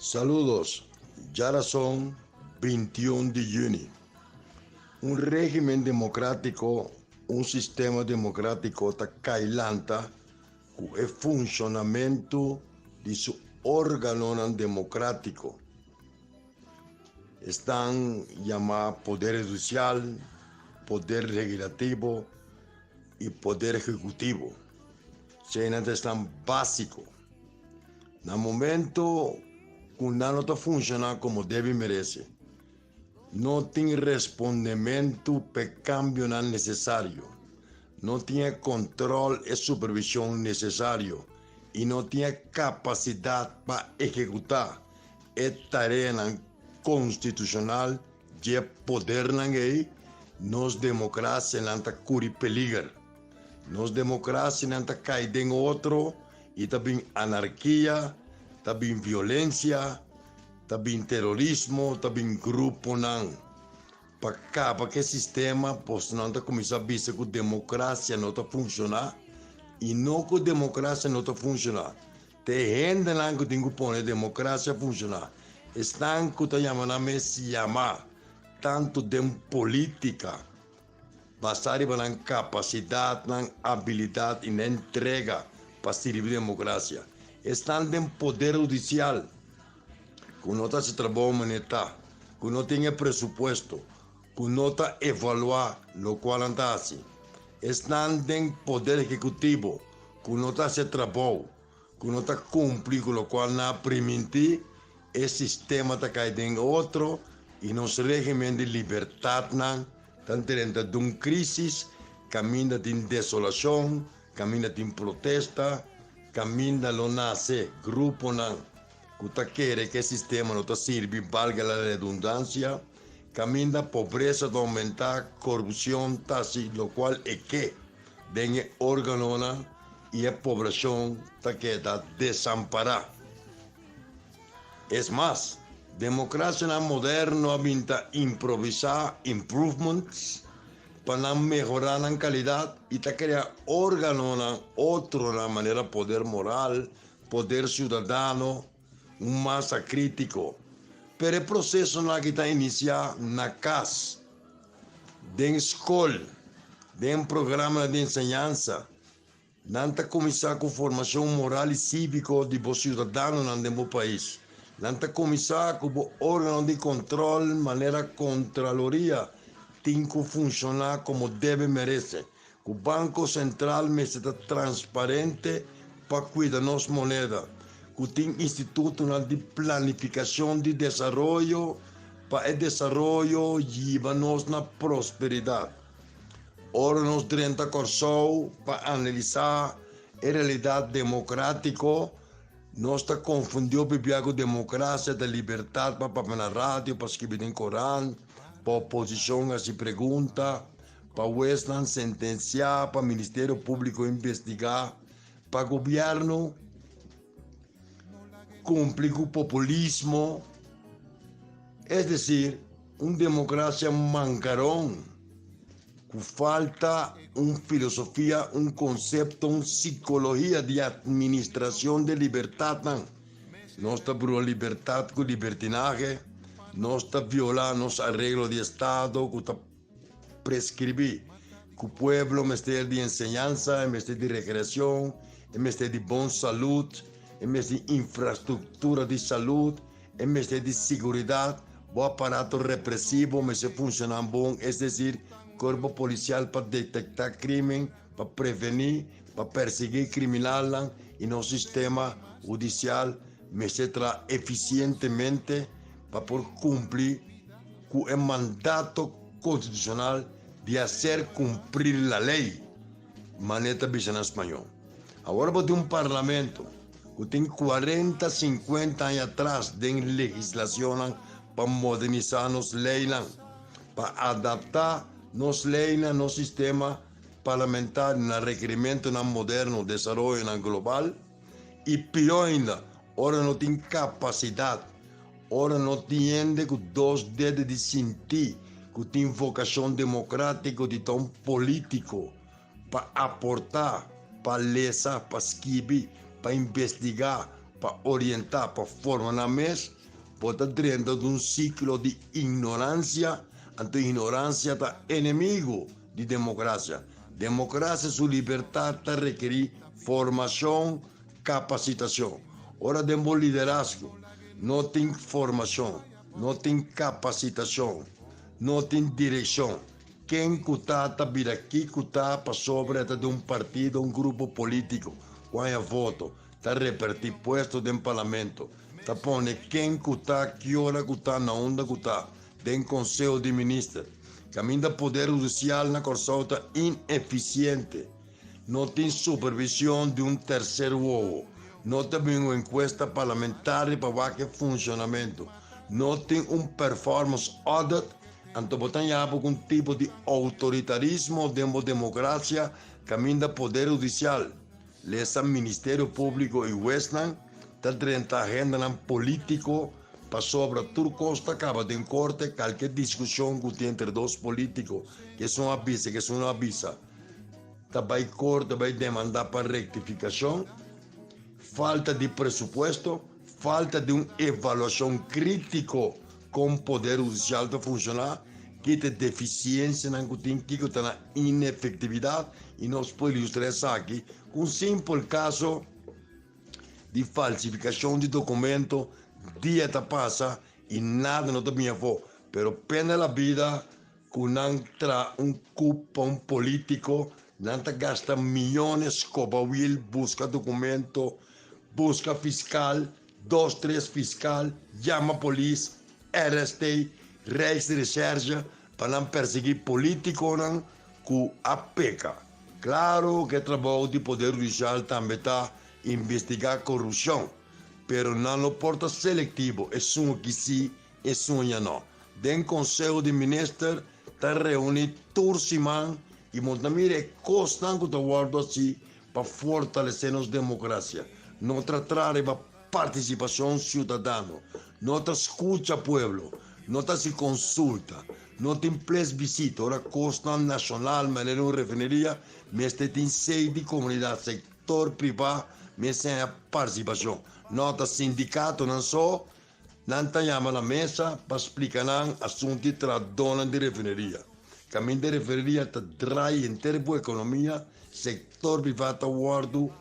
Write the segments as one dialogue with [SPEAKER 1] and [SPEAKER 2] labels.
[SPEAKER 1] Saludos, djarason 21 di yüni. Un régimen demokrátiko, un sistema demokrátiko ta kai lanta ku e funshonamentu di su órganonan demokrátiko. Esnan yamá poder hudisial, poder legislativo i poder ehekutivo. Eseinan ta esnan básiko. Na momento ku nan no ta funshoná komo debe merese, no tin respondementu p'e kambionan nesesario, no tin e kòntròl e supervishon nesesario i no tin e kapasidat pa ehekutá e tareanan konstitushonal dje podernan ei, nos demokrasianan ta kuri peliger. Nos demokrasianan ta kai den otro i ta bin anarkia, ta bin violensia, ta bin terorismo, ta bin gruponan. Pa kaba ku e sistema, bosnan ta kuminsá bisa ku demokrasia no ta funshoná i no ku demokrasia no ta funshoná. Ta e hendenan ku tin ku pone demokrasia funshoná, esnan ku ta yama nan mes yamá, tantu den polítika, basá riba nan kapasidat, nan abilidat i nan entrega pa sirbi demokrasia. Esnan den poder hudisial ku no ta hasi trabou manera ta, ku no tin e presupuesto, ku no ta evaluá lokual nan ta hasi. Esnan den poder ehekutivo ku no ta hasi e trabou, ku no ta kumpli ku lokual nan a primintí, e sistema ta kai den otro i nos régimen di libertatnan ta drenta dun krísis kaminda tin desolashon, kaminda tin protesta, kaminda lo nase gruponan ku ta kere ku e sistema no ta sirbi, valga la redundansia, kaminda pobresa ta oumentá, korupshon ta hasi lokual e ke den e órganonan i e poblashon ta keda desampará. Es mas, demokrasianan moderno a bin ta improvisá improvements pa nan mehorá nan kalidat i ta krea órganonan otronan manera poder moral, poder siudadano, un masa krítiko. Pero e prosesonan aki ta inisiá na kas, den skol, den programanan di enseñansa. Nan ta kuminsá ku formashon moral i síviko di bo siudadanonan den bo pais. Nan ta kuminsá ku bo órgano di kontròl manera Kontraloria tin ku funshoná komo debe merese, ku Banko Sentral mester ta transparente pa kuida nos moneda, ku tin institutonan di planifikashon di desaroyo pa e desaroyo yiba nos na prosperidat. Ora nos drenta Kòrsou pa analisá e realidat demokrátiko, nos ta konfundí hopi bia ku demokrasia ta libertat pa papia na radio, pa skibi den korant, pa oposishon hasi pregunta, pa huesnan sentensiá, pa Ministerio Públiko investigá, pa gobièrnu kumpli ku populismo. Es desir, un demokrasia mankaron ku falta un filosofia, un konsepto, un sikologia di atministrashon di libertatnan. Nos ta brua libertat ku libertinahe, nos ta violá nos areglo di estado ku ta preskribí ku pueblo mester di enseñansa, e mester di rekreashon, e mester di bon salud, e mester di infrastruktura di salud, E mester di siguridat, bo aparato represivo mester funshoná bon, es desir, kuerpo polisial pa detektá krimen, pa prevení, pa persiguí kriminalnan i nos sistema hudisial mester traha efisientemente pa por kumpli ku e mandato konstitushonal di haser kumplir la lei, manera ta bisa na spañó. Awor bo tin un parlamento ku tin kuarenta, sinkuenta aña atras den legislacionnan pa modernisá nos leynan, pa adaptá nos leynan, nos sistema parlamentario na rekerimentonan moderno, desaroyonan global, i pió ainda, ora no tin kapasidat. Ora no tin hende ku dos dede di sinti ku tin vokashon demokratiko di ta un politiko pa aportá, pa lesa, pa skibi, pa investigá, pa orientá, pa forma nan mes, bo ta drenta den un siklo di ignoransia, anto ignoransia ta enemigu di demokrasia. Demokrasia su libertat ta rekerí formashon, kapasitashon. Ora den bo liderazgo no tin formashon, no tin kapasitashon, no tin direkshon, ken ku ta ta bira kiko ta pasobra e ta di un partido, un grupo polítiko ku haña voto, ta repartí puesto den parlamento, ta pone ken ku ta, ki ora ku ta, na unda ku ta, den Konseho di Minister. Kaminda poder hudisial na Kòrsou ta inefisiente, no tin supervision di un terser wowo, no ta bin un enkuesta parlamentario pa wak e funshonamentu, no tin un performance audit, anto bo ta yaba ku un tipo di outoritarismo den bo demokrasia kaminda poder hudisial, lesa Ministerio Públiko i huesnan, ta drenta agendanan polítiko pasobra tur kos ta kaba den korte, kalke diskushon ku tin entre dos polítiko, ke esun a bisa, ke esun no a bisa. Ta bai korte bai demandá pa rektifikashon, falta di presupuesto, falta di un evaluashon krítiko kon poder hudisial ta funshoná, ki ta e defisiensianan ku tin, kiko ta nan inefektividat i nos por ilustrá esaki ku un simpel kaso di falsifikashon di dokumento, dia ta pasa i nada no ta bini afó, pero pena la bida. Ku nan tra un kup pa un polítiko, nan ta gasta miyones koba wil, buska dokumento, buska fiskal, dos tres fiskal, yama polis, RST, Rijksrecherche, pa nan persiguí polítikonan ku a peka. Klaro ku e trabou di poder hudisial tambe ta investigá korupshon, pero nan no por ta selektivo, esun aki sí, esun ya no. Den Conseho di Minister ta reuni tur siman y bo ta mira e cosnan cu ta wordo haci pa fortalece nos democracia. No ta traha riba participacion ciudadano, no ta scucha pueblo, no ta haci consulta, no tin plesbisito. Ora cosnan nacional manera un refineria mester tin sey di comunidad, sector priva mester haya participacion. No ta sindicatonan so. Nan ta yama na mesa pa splika nan asuntu di trahadónan di refineria. Kaminda e refineria ta drai henter bo ekonomia, sektor privá ta wòrdu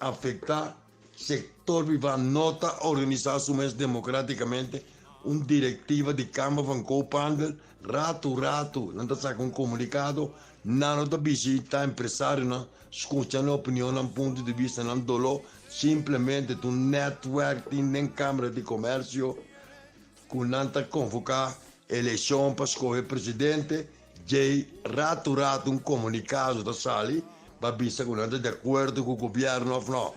[SPEAKER 1] afektá. Sektor privá no ta organisá su mes demokratikamente. Un direktiva di Kamer van Koophandel ratu ratu nan ta saka un komunikado, nan no ta bishitá empresarionan, skucha nan opinion, nan punto di bista, nan doló. Simplemente ta un netwerk tin den Camera di Comercio cu nan ta convoca eleccion pa scoge presidente, djey rato rato un comunicado ta sali pa bisa cu nan ta di acuerdo cu gobierno of no.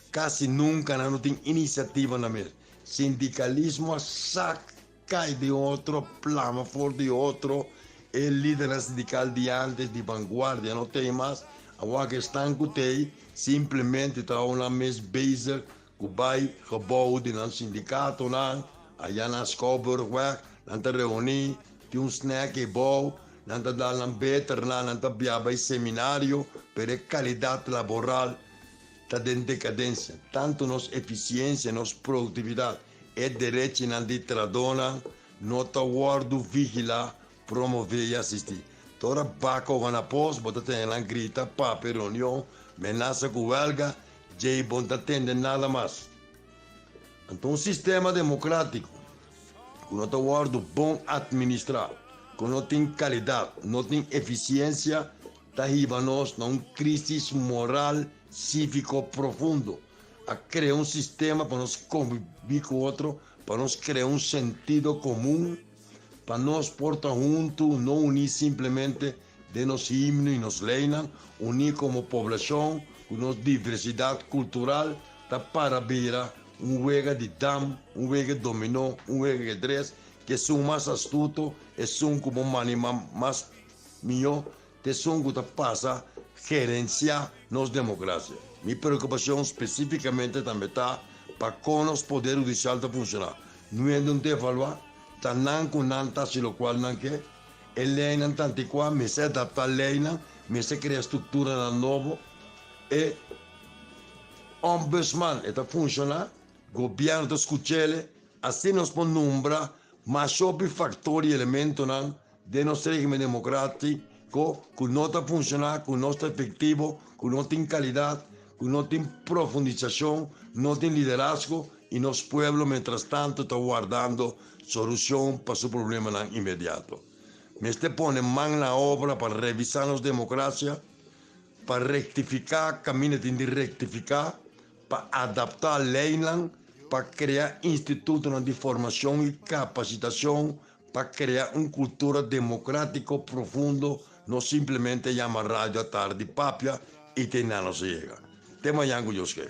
[SPEAKER 1] Casi nunca nan no tin iniciativa nan mes. Sindicalismo a sak cay den otro, plama for di otro, e lidernan sindical di antes di vanguardia no tey mas, awor cu esnan cu tey simplemente ta nan mes bezig cu bay gebouw di nan sindicatonan, aya na Schouwburgweg, nan ta reuni, tin un snack ebou, nan ta dal nan beternan, nan ta bia bay seminario, pero e calidad laboral ta den decadencia, tanto nos eficiencia, nos productividad. E derechinan di trahadónan no ta wòrdu vigilá, promové i asistí. Ta ora baka gana pos, bo ta tende nan grita, papia, reunion, menasa ku wèlga, djei bo no ta tende nada mas. Anto un sistema demokrátiko ku no ta wòrdu bon atministrá, ku no tin kalidat, no tin efisiensia, ta hiba nos na un krísis moral síviko profundo. A krea un sistema pa nos konbibí ku otro, pa nos krea un sentido komun, pa nos por ta huntu, no uní simplemente den nos himno i nos leinan, uní komo poblashon ku nos diversidat kultural ta para bira un wega di dam, un wega di dominó, un wega di ajedrez, ku esun mas astuto, esun ku bo manima mas mihó. T'esun ku ta pasa gerensiá nos demokrasia. Mi preokupashon spesífikamente tambe ta pa kon nos poder hudisial ta funshoná. No hende no ta evaluá, ta nan ku nan ta hasi lokual nan ke. E leinan ta antikuá, mester adaptá leinan, mester krea strukturanan nobo. E Ombudsman e ta funshoná, gobièrnu ta skuch'el, asina nos por nombra mas hopi faktor i elementonan den nos régimen demokrátiko ku no ta funshoná, ku no ta efektivo, ku no tin kalidat, ku no tin profundisashon, no tin liderazgo i nos pueblo mientrastanto ta wardando solushon pa su problemanan inmediato. Mester pone man na obra pa revisá nos demokrasia, pa rektifiká kaminda tin di rektifiká, pa adaptá leinan, pa krea institutonan di formashon i kapasitashon, pa krea un kultura demokratiko profundo, no simplemente yama radio atardi papia i te nan nos a yega. Te mañan ku Dios ke.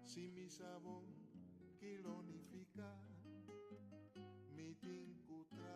[SPEAKER 2] Si mi sabon kilonifica.